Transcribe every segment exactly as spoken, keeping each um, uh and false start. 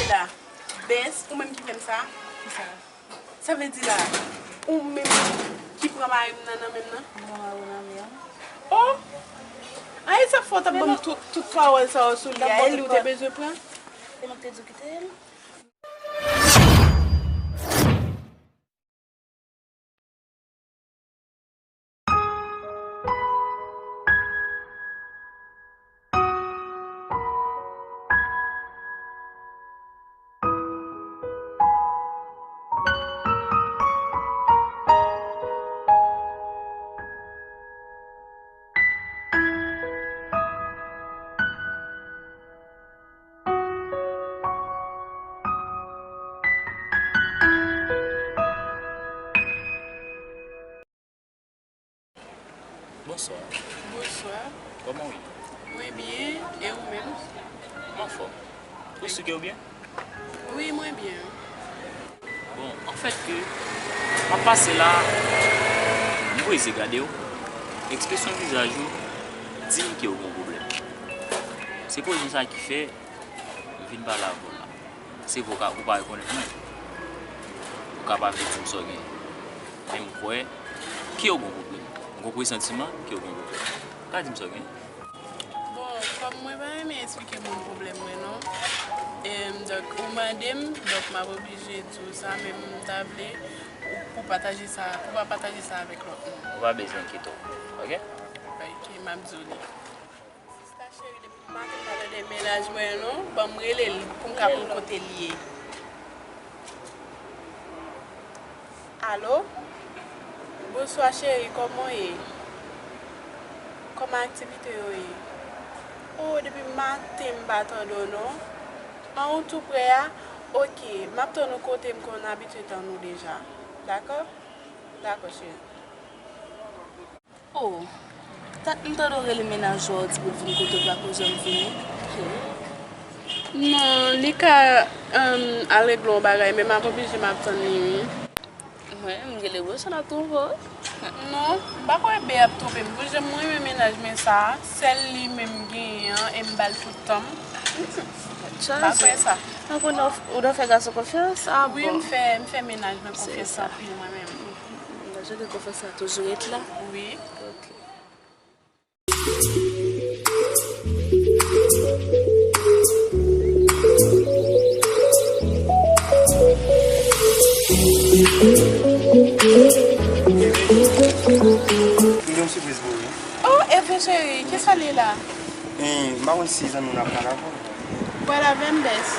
La, bès, ou menm ki fè m sa? Kisa? Sa vle di la, ou menm ki pran mari m nan nan men m nan? Mwen mwen nan men an. Oh! Ay, sa fè w t ap ban m tout, tout pawòl sa yo sou li a, e li ou te bezwen pran? E mwen k te di w kite l. Bonswa. Bonswa. Kòman w ye? Mwen byen, e ou menm? M anfòm. Ou souke ou byen? Wi, mwen byen. Bon, anfèt ke m ap pase la, m prese gade w. Ekspresyon vizaj ou di m ke w gen yon pwoblèm. Se pou rezon sa ki fè m vin pale avè w la. Se vre w ka, ou pa rekonèt mwen. Ou ka pa vle di m sa w gen. Men m kwè ke w gen yon pwoblèm. M gen yon presantiman ke w gen yon pwoblèm. Ou ka di m sa w gen. Bon, kòm mwen pa renmen eksplike moun pwoblèm mwen non. Em, donk, ou mande m, donk m ap oblije di w sa, men m ta vle ou, pou pataje sa, pou pa pataje sa avèk lòt moun. Ou pa bezwen enkyete w, oke? Oke, m ap di w li. Sista cheri, depi maten m pa tande mennaj mwen non, ban m rele l pou m ka konn kote l ye. Alo? Bonswa cheri, kòman w ye? Kòman aktivite yo ye? Oh, depi maten m pa tande w non. An, ou tou prè a? Oke, m ap tann ou kote m konn abitye tann ou deja. Dakò? Dakò cheri. Oh, dat m tande w rele mennaj ou a, w di pou l vin kote w, pa koze m vini. Non, li ka, em, al regle yon bagay, men m ap oblije m ap tann li, wi. Mwen, m rele Bosò, n ap twonpe w. Non, m pa kwè Bè ap twonpe m. Pou jan mwen renmen mennaj mwen sa a, sèl li menm m genyen an, e m ba l tout tan m. M pa kwè sa. Donk, ou nan, ou nan fè gason konfyans? Ah, wi, bon. M fè, m fè mennaj mwen konfyans anpil, mwen menm. Mwen, jan de konfyans la toujou ret la? Wi. Ok. M gen yon sipriz pou ou wi. Oh, Eve cheri, kisa l ye la? Eh, m pa konn si zanmi w n ap pale avè w. Pral avè m, bès.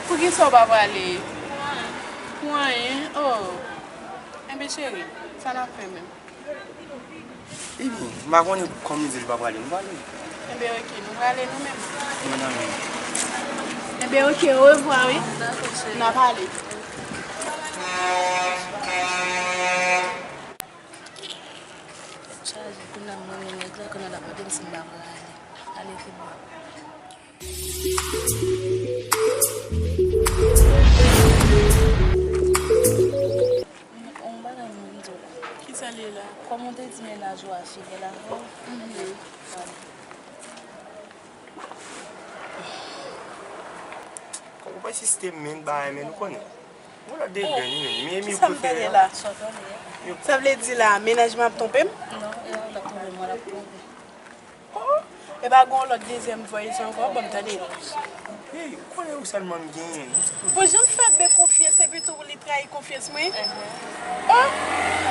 Poukisa w pa prale? Pou anyen? Oh. Enben cheri, sa n ap fè menm? Ebyen, m pa konnen kòm li di li pa prale, nou prale. Enben oke, nou prale nou menm. Mwen nan men. Enben oke, orevwa wi. Dakò cheri. N a pale. Tèt chaje, kounye a m renmen nèg la, kounye a l ap mande m si m pa prale. Ale fè m. Yon bagay m vin di w la. Kisa l ye la? Kòm ou te di mennaj ou a fidèl avè w. Mhm. Vwala. Ou pa sistem men bagay men nou konnen. Yon lòt de grenn wi menm. Miami prefere la. Sa vle di la, mennaj mwen ap twonpe m? Non, e l ap twonpe mwen, l ap twonpe. Oh, e pa gon lòt dezyèm vwa sa ankò, ban m tande. Hey, ou konnen ou sèlman m genyen. Pou jan m fè Bè konfyans epi tou li trayi konfyans mwen. Oh,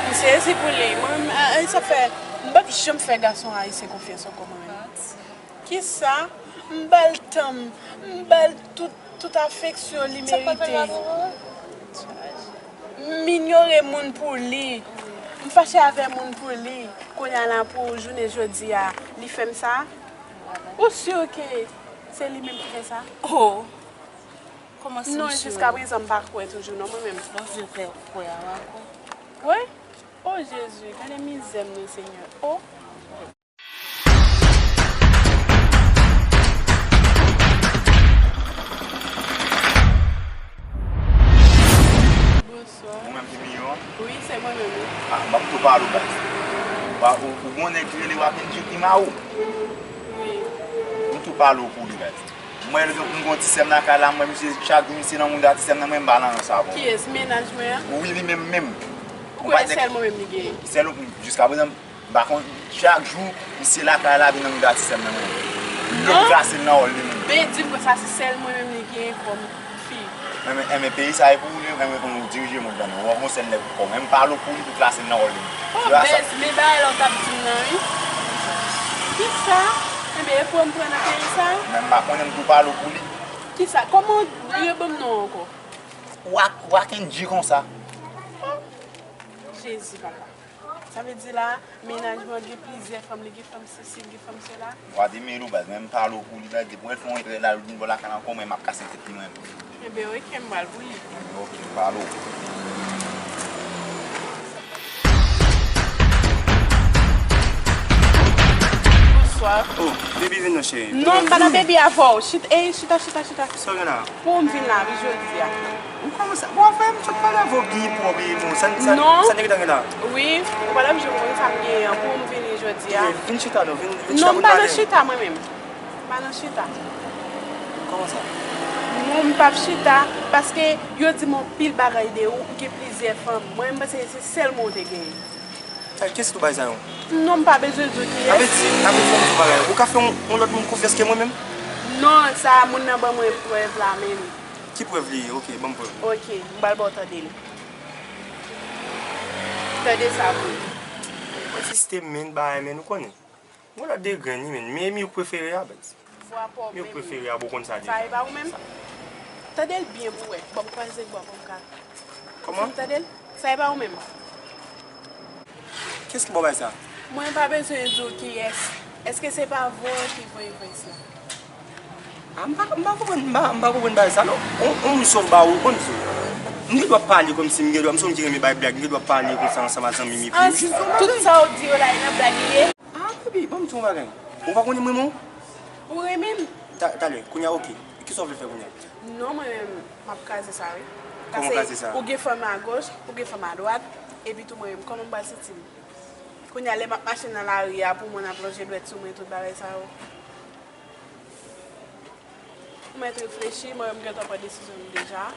m sezi pou li. Mwen, ah, sa fè, m p ap janm fè gason ayisyen konfyans ankò mwen menm. Kisa? M ba l tan m, m ba l tout, tout afeksyon li merite. M inyore moun pou li. M fache avè moun pou li. Kounye a la pou jounen jodi a, li fè m sa? Ou si ke se li menm ki fè sa? Oh! Kòman si m si? Non, jiskaprezan m pa kwè toujou non mwen menm. Bondye fè w kwè a, w a kwè. Kwè? Oh Jezi, gade mizè m non Senyè. Oh! Bonswa. Ou menm ki miyò a? Wi, se mwen menm wi. Ah, m ap tou pale w guys. Ou, ou gon nèg ki rele Wakenji ki ma ou? Wi. M tou pale w pou li guys. Mwen, m gen yon ti sè m lakay la, mwen, misye, chak jou misye nan mouda ti sè m nan, mwen, m pa nan sa, bon. Kiyès, mennaj mwen an? Wi, li menm, menm. Ou kwè sèl mwen menm li genyen? Sèl, jiskaprezan, m pa konn, chak jou, misye lakay la, vin nan mouda ti sè m nan, mwen. Li klase l nan wòl li menm. Ben, di m konsa, se sèl mwen menm li genyen kòm fi. Enben, enben, peyi sa e pou ou li, enben, pou dirije mond lan, non. Ou wè, yon sèl nèg pou kò, menm pale pou li, pou klase l nan wòl li. Oh, bèz, men bagay la w t ap di m nan, wi. Kisa? Enben, e pou m pran nan peyi sa? Men m pa konnen m tou pale pou li. Kisa? Kòman w reban m non ankò? Wak, Wakenji konsa. Jezi, papa. Sa vle di la, mennaj mwen gen plizyè fanm, li gen fanm sesi, li gen fanm sela. Wa de men ou baz, men m pale w pou li la, depi w fè yon etrè la, ou vin bò lakay la ankò, mwen m ap kase tèt li mwen. Enben, oke, m pral pou li. Enben, oke, m pale w. Bonswa. Oh, baby, vin non, cheri. Non, m pa nan baby avè w. Chit, ey, chita, chita, chita. Sa w gen la? Pou m vin la, wi, jodi a. Ou kòmanse. Bon, anfen, m sot pale avè w byen pwòp e bon. Sa, sa, non. Sa nèg tan gen la? Wi, ou pa t ap jwe konn sa m gen an pou m vini jodi a. Eh, vin chita non, vin, vin chita. Non, m pa nan chita mwen menm. M pa nan chita. Kòman sa? Non, m p ap chita, paske yo di m anpil bagay de ou, ou gen plizyè fanm. Mwen, m panse se sèl mwen ou te genyen. Sa, kiyès ki tou bay sa yo? Non, m pa bezwen di w kiyès. Sa vle di, sa vle di, fò m di w bagay. Ou ka fè yon, yon lòt moun konfyans ke mwen menm? Non, sa, moun nan ban mwen prèv la menm. Ki prèv li ye? Oke, ban m prèv. Oke, m pral ba w tande l. Tande sa pou ou. Mwen sistem men bagay men nou konnen. Mwen la de grenn li men. Men milk prefere a baz. Vwa pa w menm. Milk prefere a bon konn sa deja. Sa e pa ou menm? Tande l byen pou w wè. Ban m kwaze bwa pou m ka. Kòman? Tande l? Sa e pa ou menm? Kiyès ki ba w bagay sa? Mwen pa bezwen di w kiyès. Èske se pa vwa w ki voye voice la? Ah, m pa, m pa konprann, m pa, m pa konprann bagay sa non. On, on moun sòf ba ou, konn di. M gen dwa pale kòmsi m gen dwa, m se yon moun ki renmen bay blag, m gen dwa pale konsa ansanm a zanmi m epi. An, tout sa w di yo la, e nan blag li ye? Ah, baby, ban m di w yon bagay. Ou pa konnen m renmen w? Ou renmen m? Ta-, talè, kounye a, oke. Kisa w vle fè kounye a? Non, mwen menm, m ap kraze sa, wi. Kòman kraze sa? Ou gen fanm agoch, ou gen fanm adwat, epi tou mwen menm, kòman m pral santi m? Kounye a, lè m ap mache nan lari a, pou moun ap lonje dwèt sou mwen, tout bagay sa yo. Ou mèt reflechi, mwen menm m gentan pran desizyon m deja.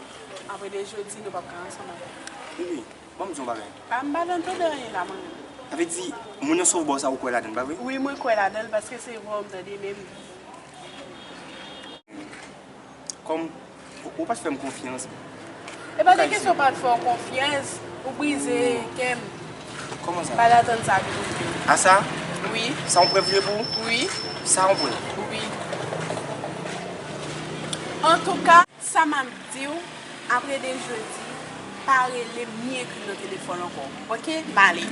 Apre de jodi, nou p ap ka ansanm ankò. Baby, ban m di yon bagay. A, m pa nan tande anyen la, mwen menm. Sa vle di, moun nan sòf ba w sa, ou kwè ladan l, pa vre? Wi, mwen kwè ladan l, paske se vwa w m tande menm. Kòm ou, ou pa t fè m konfyans. E pa de kesyon pa t fè w konfyans, ou brize kè m. Kòman sa? Pa t atann sa ki rive. A sa? Wi. Sa yon prèv li ye pou ou? Wi. Sa yon prèv? Wi. Antouka, sa m ap di w, apre de jodi, pa rele m ni ekri m nan telefòn ankò. Oke? M ale.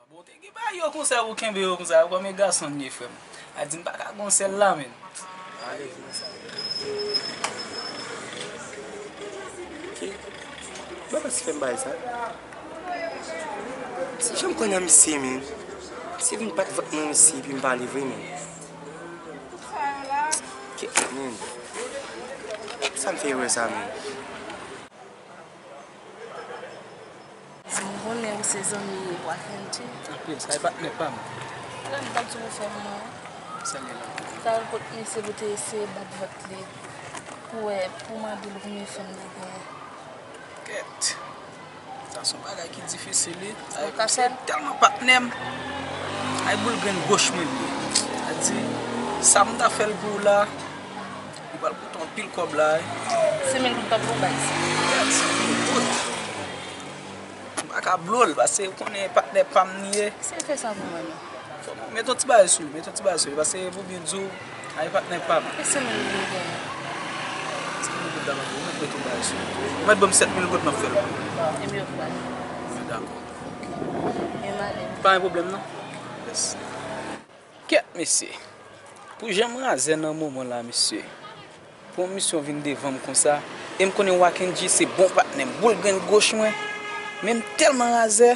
Bon, te gen bagay yo konsa, ou kenbe yo konsa, kòm e gason n ye, frè m. A di m pa ka gon sèl la, menm. Oke. Mwen pa si fè m bagay sa. Si jan m kwè nan misye, menm. Misye vin bat vant mwen, misye, epi m pale vre, menm. Oke, menm. Sa m fè wè sa, menm. Si m konnen ou se zanmi Wakenji. Anpil, sa e patnè pa m. Tande m t ap di w fè m non. Sa l ye la? T al kot misye pou te eseye bat vant li. Pou wè, pou mande l konbyen fanm li genyen. Kèt. Sa se yon bagay ki difisil, wi. Ay, se tèlman patnè m. Ay, boul grenn goch mwen li ye. Sa di, sa m ta fè l pou ou la, li pral koute anpil kòb la, wi. Senk mil goud pa pou baz. Kèt, senk mil goud. M pa ka blo l, paske ou konnen patnè pa m li ye. Se fè sa pou mwen, non. Fò m met yon ti bagay sou li, met yon ti bagay sou li, paske pou byen di w, ay patnè pa m. E senk mil goud ou genyen? Senk mil goud la, m ap met yon bagay sou li. Ou mèt ban m sèt mil goud, m ap fè l pou ou. Ebyen, ok, baz. Dakò. E m ale. Pa gen pwoblèm, non. Yes. Kèt, mesye. Pou jan m razè nan moman la, mesye. Pou yon misyon vin devan m konsa, e m konnen Wakenji se bon patnè m, boul grenn goch mwen. Men m tèlman razè.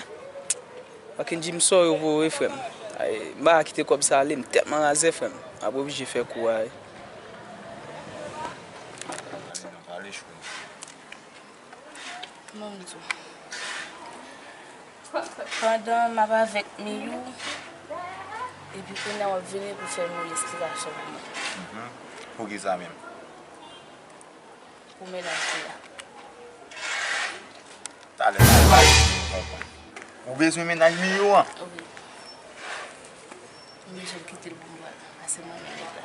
Wakenji, m sòri w vre, frè m. Ay, m pa ka kite kòb sa ale, m tèlman razè, frè m. M ap oblije fè kou a, wi. Ban m di w. Pandan m ap avèk Miyou, Epi kounye a w ap vini pou fè yon esplikasyon pou mwen. Mhm. Pou ki sa menm? Pou mennaj li a. Talè sa pale, m konprann. Ou bezwen mennaj Miyo an? Wi. M bezwen l kite l pou m pral. Pase mwen menm la.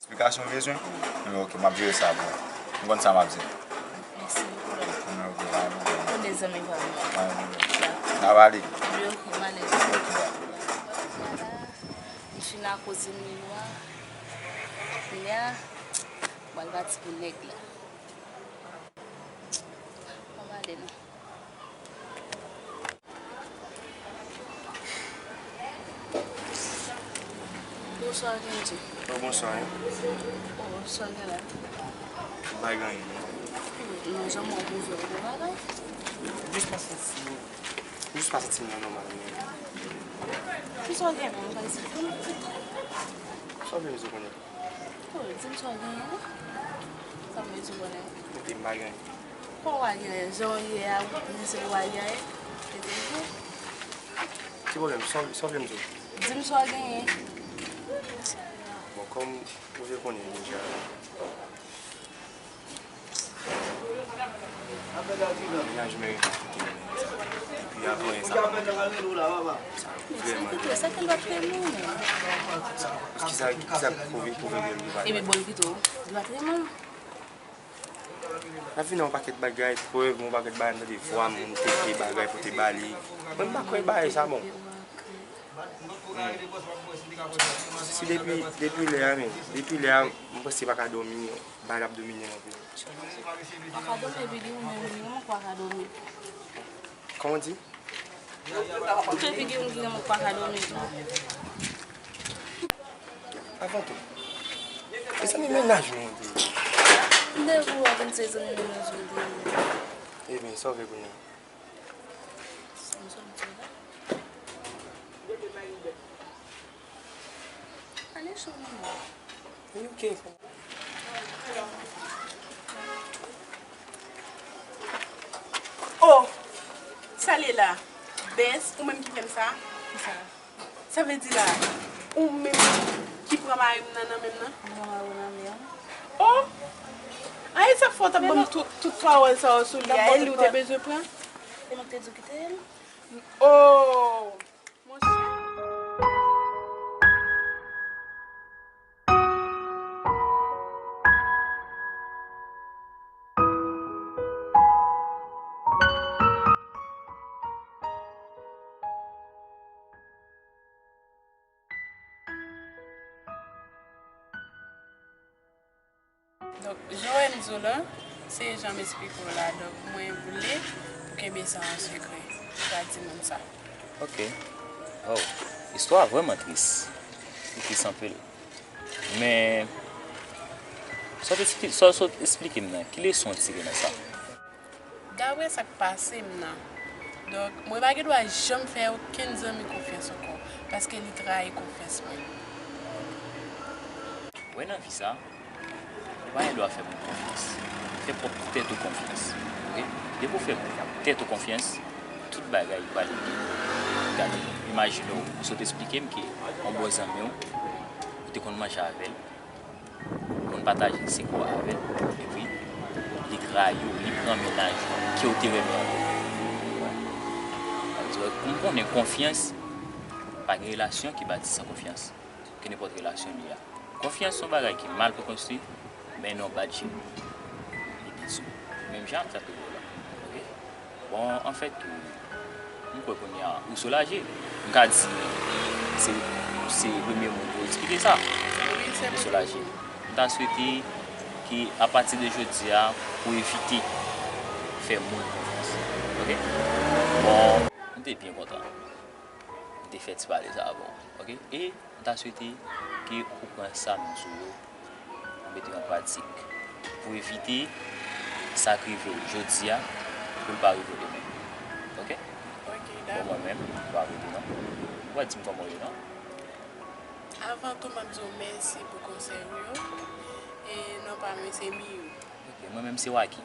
Esplikasyon w bezwen? Wi, ok, m ap jere sa pou ou. M konn sa m ap di. Mèsi bokou, Lòm. Wi, ok, pa gen pwoblèm. Ou konnen zanmi pa m nan. Pa gen pwoblèm. N ap ale. Wi, ok, m ale. Ok, bye. M fin ak koze Miyo a. Kounye a, m pral pati pou nèg la. Ann ale non. Bonswa, Kenji. Oh, bonswa, hein. Oh, sa w gen la? Bagay anyen. Non, janm wè w bouze w gen bagay. Jis pa santi m. Jis pa santi m nan nòmal, men. Pou sa w gen menm, pa eksplike m. Sa w vle m di w kounye a? Oh, di m sa w genyen non. Sa m bezwen konnen. Kote m pa gen. Kò w pa genyen, jan w ye a, ou panse w pa genyen. E te vre. Ki pwoblèm? Sa w sa w vle m di w? Di m sa w genyen. Bon, kòm ou te konnen deja. Mennaj mwen depi avan sa. Sa Men sa vrèman. kite, sa ke l pa t renmen w menm. Kisa, kisa pwouve, pwouve ke li pa. Ebyen, bon, l kite w. Li pa t renmen w. L ap vin nan yon pakèt bagay, prèv, yon pakèt bagay, m tande vwa moun, tete bagay, pote ba li. Mwen, m pa kwè bagay sa bon. Si depi, depi lè a, men, depi lè a, m panse pa ka dòmi, bagay la ap domine m anpil. Pa ka dòmi, epi li ou menm, li menm ou pa ka dòmi. Kòman w di? Ou te figi moun ki gen moun pa ka dòmi tou. Avan tou, e zanmi mennaj mwen ou te ye. M te vle w ap vin se zanmi mennaj mwen te ye. Ebyen, sa w vle kounye a? Sa m sot di w la. Ale cho non. Ok. Oh! Sa l ye la? Bès, ou menm ki fè m sa? Kisa? Sa vle di la, ou menm ki pran mari m nan nan men m nan? Mwen pran mari w nan men w. Oh! An e sa k fè w t ap ban m tout, tout pawòl sa yo sou li a, e li w te bezwen pran? E mwen k te di w kite l? Oh! Monchè. Donk, jan w wè m di w la, se jan m esplike w la. Donk, mwen vle pou kenbe sa an sekrè. Pa di moun sa. Ok. Waw. Istwa a vrèman tris. Li tris anpil. Men, sa w te, sa w sot esplike m nan, ki leson w tire nan sa? Daprè sa k pase m nan, donk, mwen pa gen dwa janm fè okenn zanmi konfyans ankò, paske li trayi konfyans mwen. Wè nan vi sa, ou pa gen dwa fè moun konfyans. Fè pwòp tèt ou konfyans. Ok? Depi w fè tèt ou konfyans, tout bagay pral byen. Gade, imajine w, ou sot esplike m ke yon bon zanmi w, ou te konn manje avè l, konn pataje sekrè w avè l, epi li trayi w, li pran mennaj ou, ke w te renmen anpil. Sa vle di, m konnen konfyans, pa gen relasyon ki bati san konfyans, kenenpòt relasyon li ye a. Konfyans se yon bagay ki mal pou konstwi, men nan yon bad shape, li disou. Menm jan ak sa tou la. Ok? Bon, anfèt, m kwè kounye a ou soulaje. M ka di se, se premye moun pou eksplike sa. Ou soulaje. M ta swete ke apati de jodi a, ou evite fè moun konfyans. Ok? Bon, m te byen kontan. M te fè ti pale sa avè w. Ok? E m ta swete ke ou pran sa m di w yo, ou mete yo an pratik pou evite sa k rive w jodi a, pou l pa rive w demen. Ok? Ok, Bon, dakò. Mwen menm, m pa rete non. Ou pa di m kòman w ye non. Avan tou, m ap di w mèsi pou konsèy ou yo. E non pa mwen se Miyo. Ok, mwen menm se Waky.